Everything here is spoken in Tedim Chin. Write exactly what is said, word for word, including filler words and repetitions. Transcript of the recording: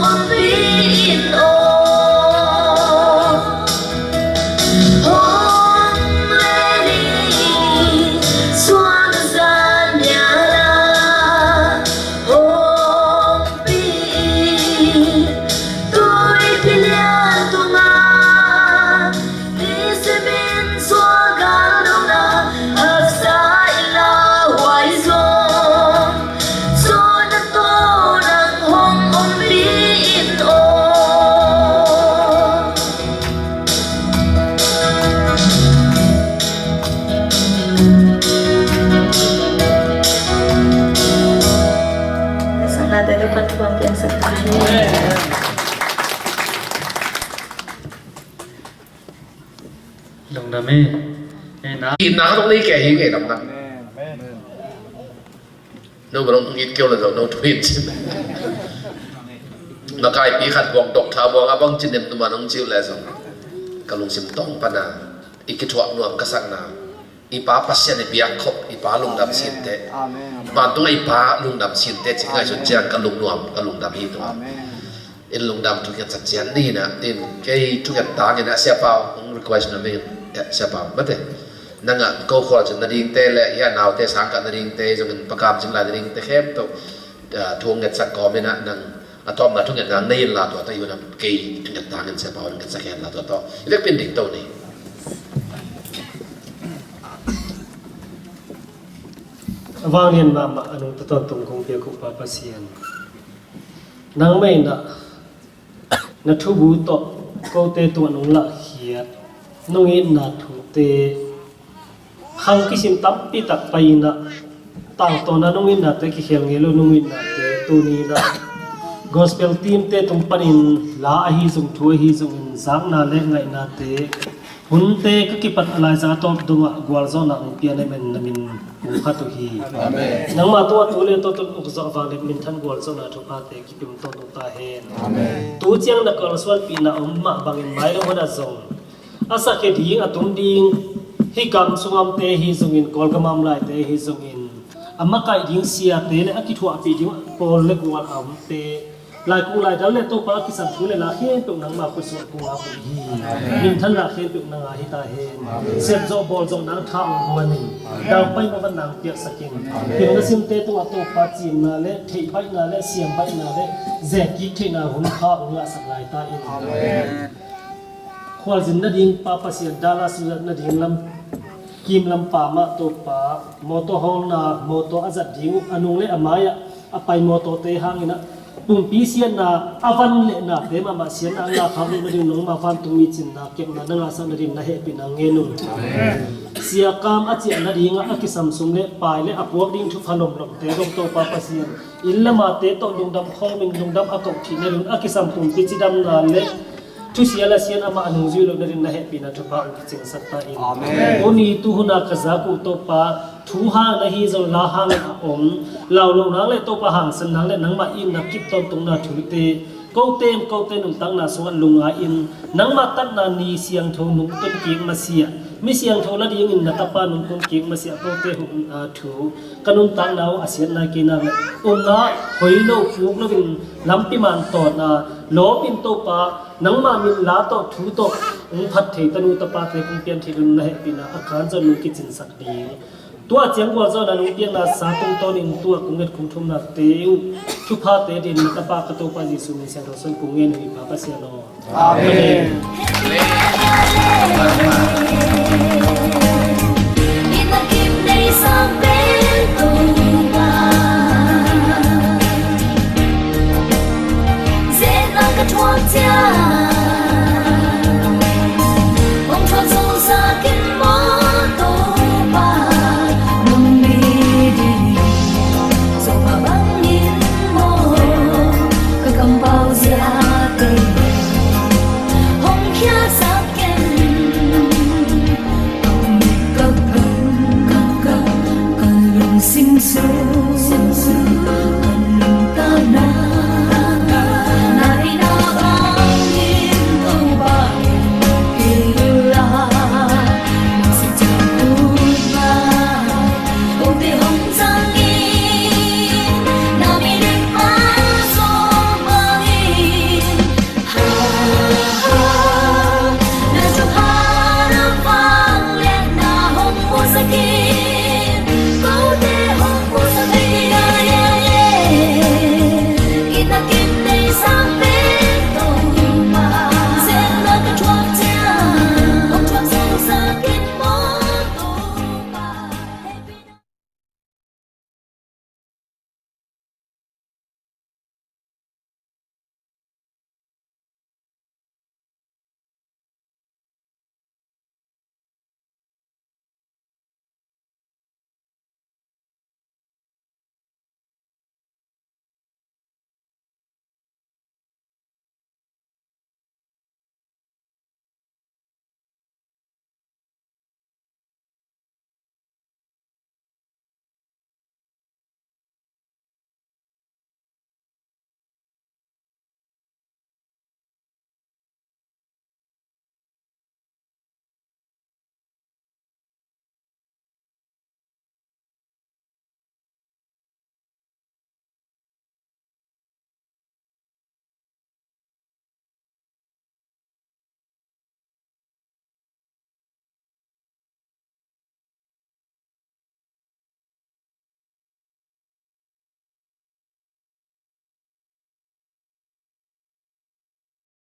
Hong pi in aw, hong len in, suang zan nial a, hong pi in, tuipi lian tungah, nisim in sual gal dongna, haksa in lauhuai zong, suan a tawh nang hong ompih in aw. Sangnate tu pan tuang piang sak ta. Lungdam e. E na. Itna ka tung nei kei hi kei lam na. Amen. No balong it keu la zong no tu it. Makaipi khat buang doctor buang a bang cin nem tuma nong ciu le zong. Ka lungsim tawng pana. I kithuah nuam ka sakna. I pa Pasian i biak khop, i pa lungdam sinte. Amen. Vantung a i pa lungdam sinte, cik ngai sun ciang ka lungnuam, ka lungdam hi tua. Amen. In lungdam thungetsak cian ni na, in kei thunget tangin a siapa, hong request na ming, eh, siapa, mate. Nang a ko khual cin na ding te le, ya nau te sang ka na ding te, zong in pakam cin lai na ding te khem to, ah, thungetsak kawm in a nang, a tawmna thunget nang nei in la tua ta, yu na kei thunget tangin siapa, hong ngetsak hen la tua to. I vek pin ding to ni. Vanglian mahmah a nungta tawntung kong piak uh Pa Pasian. Nang mah in a na thubu tawh kote tungah nong lahkhiat, nong itna thute, khang kisim tampi tak pai in a, tangtawn a nong itnate kikhel ngei lo nong itnate, tuni in a gospel team te tung panin la ahi zong thu ahi zongin zakna le ngaihnate, hunte ka kipat a laiza tawp dongah gualzawhna hong pia na min na min kong khat uh hi. Amen. Nangmah tungah tu le tawh tun ukzawh vanglian minthan gualzawhna thuphate kipim tawntung ta hen. Amen. Tu ciang na kalsuanpihna om mah bangin mai lo hun ah zong a sakkhia ding a tum ding, hih gam sung a omte hi zongin, Kawlgam a om laite hi zongin, a makaih ding siate le a kithuahpih ding pawl le gual a omte, laikung laidal le Topa a kisam thu le la khempeuh nangma khutsuah kung a pum hi. Minthan la khempeuh nang a hi ta hen. Sepzawh bawlzawh nang tha ong guan in, dangpai mavan nang piaksak in, pim na simte tungah Topa cimna le theihbaihna le siambaihna le zekkik theihna hun kha ong ngahsak lai ta in. Khualzin nading Pa Pasian, Dallas nading lam, kim lam pa mah Topa, mawtaw hawlna, mawtaw a zat ding uh, a nung le a mai-ah a pai mawtawte hangin ah, pumpi siatna, a van le nate mahmah siatna a ngah khak loh nading nangma vantung mi cinna kepna na ngahsak nading na hehpihna ngen un. Siakam a ciah nadingah a kisam sum le pai le a puak ding thupha lomlomte dong Topa Pasian, inn le mate tawh lungdam khawmin lungdam a koh theih nading a kisam pumpi cidamna le thusia lasian amah a nungzui loh nading na hehpihna thupha ong kicingsak ta in. Amen. Tuni tuhuna ka zak uh Topa, thu hang na hi zong la hangin a om, lau loh nang le Topa hangsan nang le nangmah in na kip tawntungna thute, kote in kote nuntakna sungah lungngai in, nangmah tatna ni siangtho nungtun kik masiah, mi siangtho nadingin na tapa nungtun kik masiah kote hun a thu ka nuntakna uh a siatna kei nak le umna hoi lo puk loin lampi man tawna lawpin Topa, nangmah min la tawh thu tawh hong phat thei tanu tapate kong pian thei dun na hehpihna a kan zon nung kicinsak ding. Tua ciang gualzawhna nung piakna sa tungtawnin tua kong nget kong thumnate uh thuphate din na tapa ka Topa Jesu min siangtho suan kong ngen uh hi Pa Pasian aw. Amen.